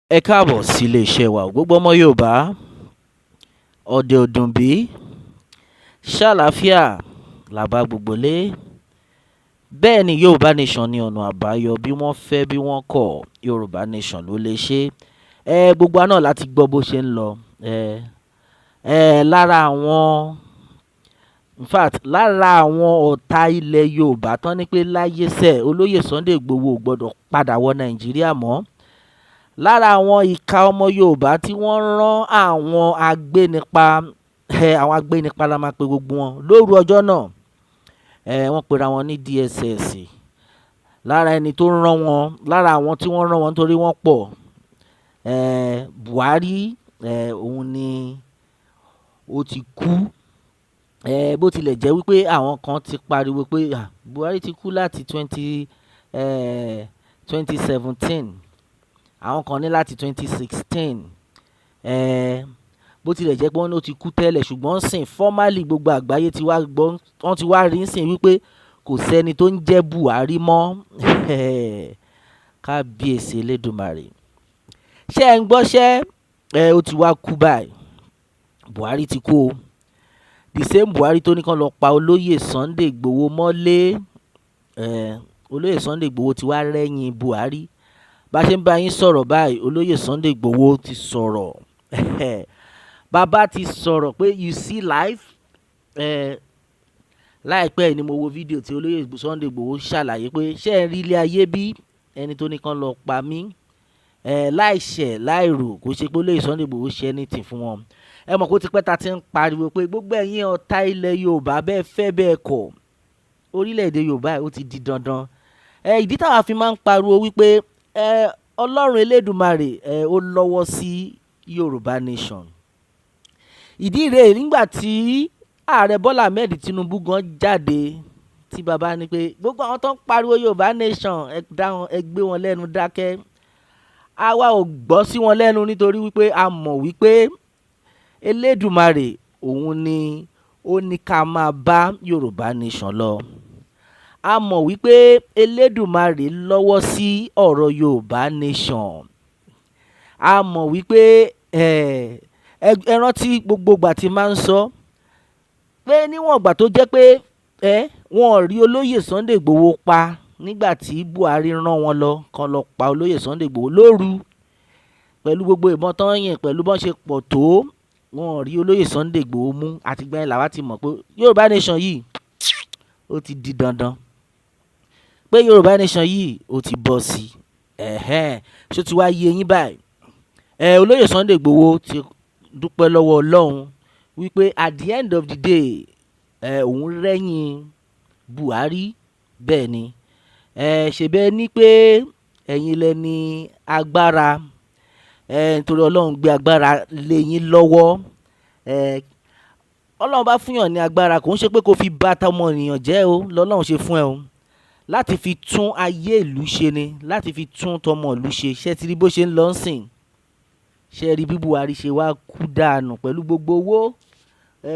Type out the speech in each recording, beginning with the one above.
Ẹ káàbọ̀ sí iléeṣẹ́ wa. Gbogbo ọmọ Yorùbá, ọdẹ ọdún bí, ṣàlàáfíà làbá gbogbo lé. Bẹ́ẹ̀ ni, Yorùbá Nation ní ọ̀nà àbáyọ. Bí wọ́n fẹ́, bí wọ́n kọ̀, Yorùbá Nation ló lè ṣe ẹ. Gbogbo wa náà láti gbọ́ bó ṣe ń lọ. Ẹ ẹ lára àwọn, in fact, lára àwọn ọ̀tá ilẹ̀ Yorùbá tán ní pé láyé sẹ̀, olóyè Sunday Igboho ò gbọ́dọ̀ padà wọ Nàìjíríà mọ́. Lára àwọn ìka ọmọ Yorùbá tí wọ́n rán àwọn agbénipa, àwọn agbénipa la máa pe gbogbo wọn lóru ọjọ́ náà. Wọ́n pera wọn ní DSS. Lára ẹni tó rán wọn, lára àwọn tí wọ́n rán wọn, nítorí wọ́n pọ̀, Buhari, òun ni ó ti kú. Bó tilẹ̀ jẹ́ wípé àwọn kan ti pariwo pé Buhari ti kú láti 2017, àwọn kan ní láti 2016. Bó tilẹ̀ jẹ́ pé wọ́n ní ó ti kú tẹ́lẹ̀, ṣùgbọ́n sìn formally gbogbo àgbáyé ti wá gbọ́, wọ́n ti wá rí sìn wípé kò sẹ́ni tó ń jẹ́ Buhari mọ́. Kábíyèsí Elédùmarè, ṣé ẹ ń gbọ́ṣẹ́ ẹ? Ó ti wá kú báyìí. Buhari ti kú o. The same Buhari tó ní kán lọ pa olóyè Sunday Igboho mọ́lé. Olóyè Sunday Igboho ti wá rẹ́yìn Buhari. Bá ṣe ń bá yín sọ̀rọ̀ báyìí, olóyè Sunday Igboho ti sọ̀rọ̀. Bàbá ti sọ̀rọ̀ pé, "You see life." Láìpẹ́ yìí ni mo wo fídíò tí olóyè Sunday Igboho ṣàlàyé pé, ṣé ẹ rí ilé ayé bí ẹni tó ní kán lọ pa mí láìṣẹ̀ láìrò? Kò ṣe pé olóyè Sunday Igboho ṣe anything fún wọn. Ẹ mọ̀ kó ti pẹ́ ta ti ń pariwo pé gbogbo ẹ̀yin ọ̀tá ilẹ̀ Yorùbá, bẹ́ẹ̀ fẹ́ bẹ́ẹ̀ kọ̀, orílẹ̀-èdè Yorùbá ó ti di dandan. Ìdí táwa fi máa ń pariwo wípé Ọlọ́run Elédùmarè ó lọ́wọ́ sí Yorùbá Nation, ìdí rèé. Nígbà tí ààrẹ Bọ́lá Ahmed Tinubu gan jáde, tí bàbá ní pé gbogbo àwọn tó ń pariwo Yorùbá Nation, ẹ dá wọn, ẹ gbé wọn lẹ́nu dákẹ́, àwa ò gbọ́ sí wọn lẹ́nu, nítorí wípé a mọ̀ wípé Elédùmarè òun ni ó ní ká máa bá Yorùbá Nation lọ. A mọ̀ wípé Elédùmarè lọ́wọ́ sí ọ̀rọ̀ Yorùbá Nation. A mọ̀ wípé ẹ rántí gbogbo ìgbà tí máa ń sọ pé níwọ̀n ìgbà tó jẹ́ pé wọn ò rí olóyè Sunday Igboho pa nígbà tí Buhari rán wọn lọ kán lọ pa olóyè Sunday Igboho lóru, pẹ̀lú gbogbo ìbọn tán yìn, pẹ̀lú bọ́n ṣe pọ̀ tó, wọn ò rí olóyè Sunday Igboho mú. Àtìgbà yẹn làwa ti mọ̀ pé Yorùbá Nation yìí, ó ti di dandan, pé Yorùbá Nation yìí, ó ti bọ́ sí ẹ̀hẹ́n. Ṣó ti wá yé yín báyìí? Olóyè Sunday Igboho ti dúpẹ́ lọ́wọ́ Ọlọ́run wípé at the end of the day, òun rẹ́yìn Buhari. Bẹ́ẹ̀ ni, ṣe bẹ́ẹ̀ ni pé ẹ̀yin lẹ ní agbára, nítorí Ọlọ́run gbé agbára lé yín lọ́wọ́. Ọlọ́run bá fún yàn ní agbára, kò ń ṣe pé kó fi bá tọmọnìyàn jẹ́ o lọ́lọ́run ṣe fún ẹ o. Láti fi tún ayé ìlú ṣe ni, láti fi tún tọmọ ìlú ṣe. Ṣé ti rí bó ṣe ń lọ sìn? Ṣé rí bí Buhari ṣe wá kú dànù pẹ̀lú gbogbo owó,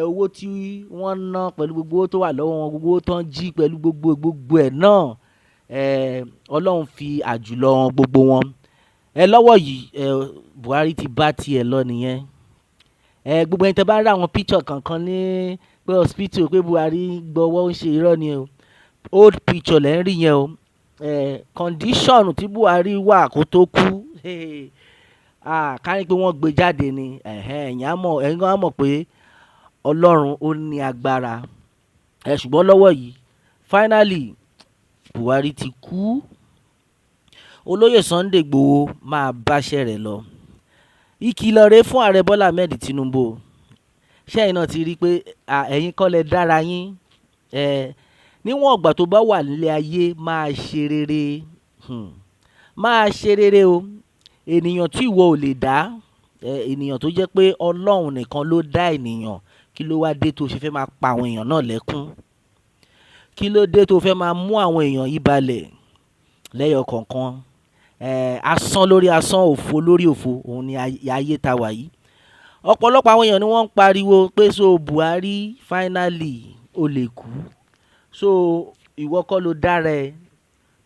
owó tí wọ́n ná, pẹ̀lú gbogbo owó tó wà lọ́wọ́ wọn, gbogbo owó tó ń jí, pẹ̀lú gbogbo gbogbo ẹ̀ náà? Ọlọ́run fi àjùlọ wọn gbogbo wọn. Lọ́wọ́ yìí, Buhari ti bá tiẹ̀ lọ nìyẹn. Gbogbo ẹni tẹ́ bá rí àwọn picture kankan ní pé hospital, pé Buhari gbọ́wọ́ ń ṣe, irọ́ ni o. Old picture lẹ́ ń rí yẹn o. Condition tí Buhari wà kó tó kú, ká ní pé wọ́n gbé jáde ni, ẹ̀yin á mọ̀, ẹ̀yin gan á mọ̀ pé Ọlọ́run ó ní agbára. Ṣùgbọ́n lọ́wọ́ yìí, finally, Buhari ti kú. Olóyè Sunday Igboho máa báṣẹ́ rẹ̀ lọ. Ìkìlọ̀ rèé fún ààrẹ Bọ́lá Ahmed Tinubu. Ṣé ẹ̀yin náà ti rí i pé ẹ̀yin kọ́ lẹ dára yín? Níwọ̀n ìgbà tó bá wà nílé ayé, máa ṣe rere, máa ṣe rere o. Ènìyàn tí ìwọ ò lè dá, ènìyàn tó jẹ́ pé Ọlọ́run nìkan ló dá ènìyàn, kí ló wá dé tó ṣe fẹ́ máa pa àwọn èèyàn náà lẹ́kún? Kí ló dé tó fẹ́ máa mú àwọn èèyàn yìí balẹ̀ lẹ́yọ kọ̀ọ̀kan? Asán lórí asán, òfo lórí òfo, òun ni ayé ta wà yìí. Ọ̀pọ̀lọpọ̀ àwọn èèyàn ni wọ́n ń pariwo pé, so Buhari, finally ó lè kú. So ìwọ kọ́ ló dára ẹ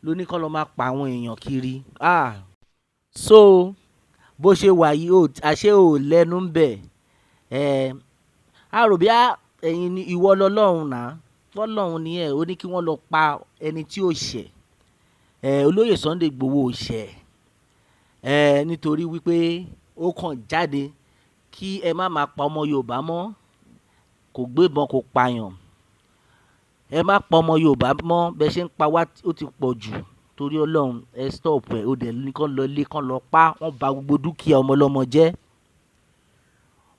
ló ní kó lọ máa pa àwọn èèyàn kiri. So Bó ṣe wà yìí, àṣé ò lẹ́nu ń bẹ̀. Ẹ, a rò bí ẹ̀yin ni ìwọ lọ́lọ́run náà. Ọlọ́run ni ẹ, ó ní kí wọ́n lọ pa ẹni tí ó ṣẹ̀. Ẹ, olóyè Sunday Igboho ò ṣẹ̀. Ẹ, nítorí wípé ó kàn jáde kí ẹ má máa pa ọmọ Yorùbá mọ́. Kò gbé ìbọn, kò pa èèyàn. Ẹ má pa ọmọ Yorùbá mọ́, bẹ ṣe ń pa wá ó ti pọ̀ jù. Torí Ọlọ́run, ẹ stop ẹ̀. Ó dẹ̀ ní kí wọ́n lọ ilé, kí wọ́n lọ pa. Wọ́n ba gbogbo dúkìá ọmọ ọlọ́mọ jẹ́.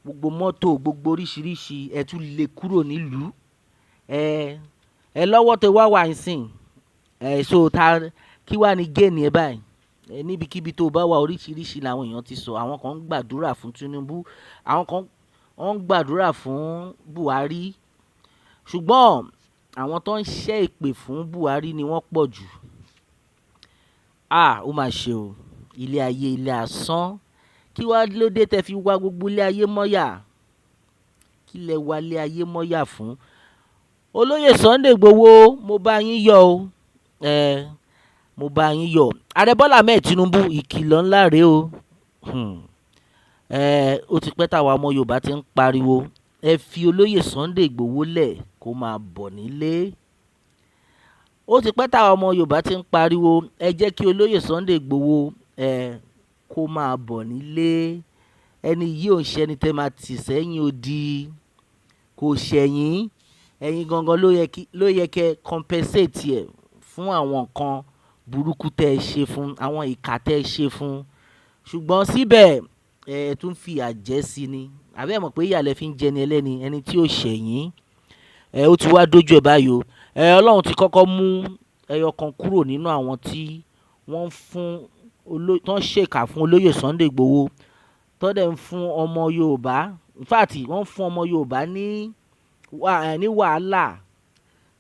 Gbogbo mọ́tò, gbogbo oríṣìíríṣìí, ẹ tún lè kúrò nílùú. Ẹ, ẹ lọ́wọ́ tó wá wà nísìn. Ẹ, so ta kí wà ní gain ẹ báyìí? Ẹ níbikíbi tó bá wà, oríṣìíríṣìí làwọn èèyàn ti sọ. Àwọn kan ń gbàdúrà fún Tinubu, àwọn kan wọ́n ń gbàdúrà fún Buhari. Ṣùgbọ́n àwọn tó ń ṣẹ́ èpè fún Buhari ni wọ́n pọ̀ jù. Ah! Ó mà ṣe o. Ilé ayé, ilé asán. Kí wá ló dé tẹ fi wá gbogbo ilé ayé mọ́yà? Kí lẹ wá ilé ayé mọ́yà fún? Olóyè Sunday Igboho, mo bá yín yọ̀ o. Ẹ, mo bá yín yọ̀. Ààrẹ Bọ́lá Ahmed Tinubu, ìkìlọ̀ ńlá rèé o. Ẹ, ó ti pẹ́ táwa ọmọ Yorùbá tí ń pariwo. Ẹ fi olóyè Sunday Igboho lẹ̀ kó máa bọ̀ nílé. Ó ti pẹ́ táwa ọmọ Yorùbá tí ń pariwo. Ẹ jẹ́ kí olóyè Sunday Igboho, ẹ, kó máa bọ̀ nílé. Ẹni yìí ò ń ṣe ẹni tẹ máa tì sẹ́yìn odi. Kò ṣẹ̀yìn. Ẹ̀yin gangan ló yẹ kí ẹ compensate ẹ̀ fún àwọn nǹkan burúkú tẹ ṣe fún, àwọn ìkà tẹ ṣe fún. Ṣùgbọ́n síbẹ̀, ẹ tún fi ìyà jẹ sí ni. Àbí ẹ mọ̀ pé ìyà lẹ fi ń jẹ ẹni ẹlẹ́ni, ẹni tí ó ṣẹ̀yìn. Ẹ, ó ti wá dójú ẹ báyìí o. Ẹ, Ọlọ́run ti kọ́kọ́ mú ẹyọ kan kúrò nínú àwọn tí wọ́n fún tó ń ṣèkà fún olóyè Sunday Igboho, tó dẹ̀ ń fún ọmọ Yorùbá. In fact, wọ́n ń fún ọmọ Yorùbá ní wàhálà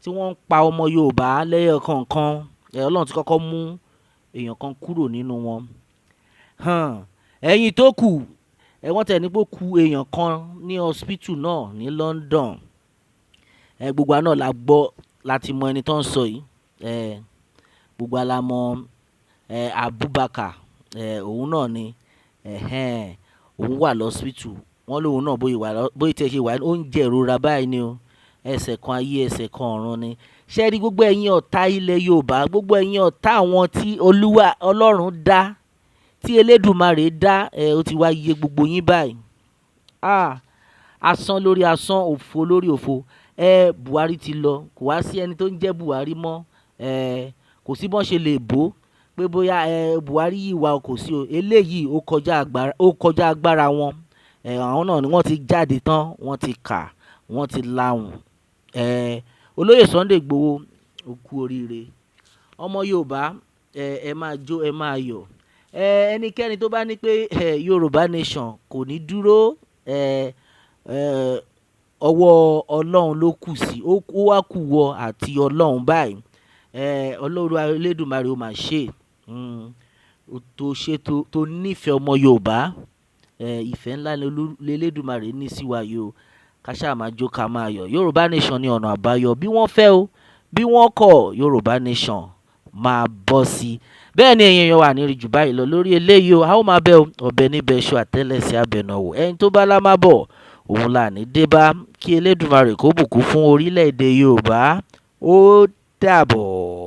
tí wọ́n ń pa ọmọ Yorùbá lẹ́yọ kọ̀ọ̀kan. Ẹ, Ọlọ́run ti kọ́kọ́ mú èèyàn kan kúrò nínú wọn. Hàn, ẹ̀yin tó kù, ẹ wọ́n tẹ̀ ní pé ó kú èèyàn kan ní hospital náà ní London. Ẹ, gbogbo wa náà la gbọ́ láti mọ ẹni tó ń sọ yìí. Ẹ, gbogbo wa la mọ̀, ẹ, Abubakar, ẹ, òun náà ni. Ẹ̀hẹn, òun wà lọ́spítù. Wọ́n lóun náà bóyá wà, bóyá tí ẹ ṣe wà, ó ń jẹ ìrora báyìí ni o. Ẹsẹ̀ kan ayé, ẹsẹ̀ kan ọ̀run ni. Ṣé rí gbogbo ẹ̀yin ọ̀tá ilẹ̀ Yorùbá, gbogbo ẹ̀yin ọ̀tá àwọn tí Olúwa Ọlọ́run dá, tí Elédùmarè dá, ẹ, ó ti wá yé gbogbo yín báyìí. Ah! Asán lórí asán, òfo lórí òfo. Ẹ, Buhari ti lọ. Kò wá sí ẹni tó ń jẹ́ Buhari mọ́. Ẹ, kò sí bọ́n ṣe lè bó pé bóyá, ẹ, Buhari yìí wà kò sí o. Eléyìí ó kọjá agbára wọn. Ẹ, àwọn náà ni wọ́n ti jáde tán, wọ́n ti kà, wọ́n ti lahùn. Ẹ, olóyè Sunday Igboho, ó kú oríire. Ọmọ Yorùbá, ẹ, ẹ máa jó, ẹ máa yọ̀. Ẹ, ẹnikẹ́ni tó bá ní pé, ẹ, Yorùbá nation kò ní dúró, ẹ, ẹ, ọwọ́ Ọlọ́run ló kù sí. Ó wá kù wọ àti Ọlọ́run báyìí. Ẹ, Ọlọ́run Elédùmarè ó máa ṣe. Tó ṣe tó nífẹ̀ẹ́ ọmọ Yorùbá. Ẹ, ìfẹ́ ńlá l'Elédùmarè ní sí wa yìí o. Ká ṣá máa jó, ká máa yọ̀. Yorùbá nation ní ọ̀nà àbáyọ. Bí wọ́n fẹ́ o, bí wọ́n kọ̀, Yorùbá nation máa bọ́ sí. Bẹ́ẹ̀ ni ẹ̀yin èèyàn wa ní rí jù báyìí lọ lórí eléyìí o. A ó máa bẹ́ o. Ọbẹ̀ níbẹ̀ ṣu àtẹ́lẹsẹ̀ abẹnáwò. Ẹni tó bá lá má bọ̀, òun là ní dé bá. Kí Elédùmarè kó bùkún fún orílẹ̀ èdè Yorùbá. Ó dàbọ̀.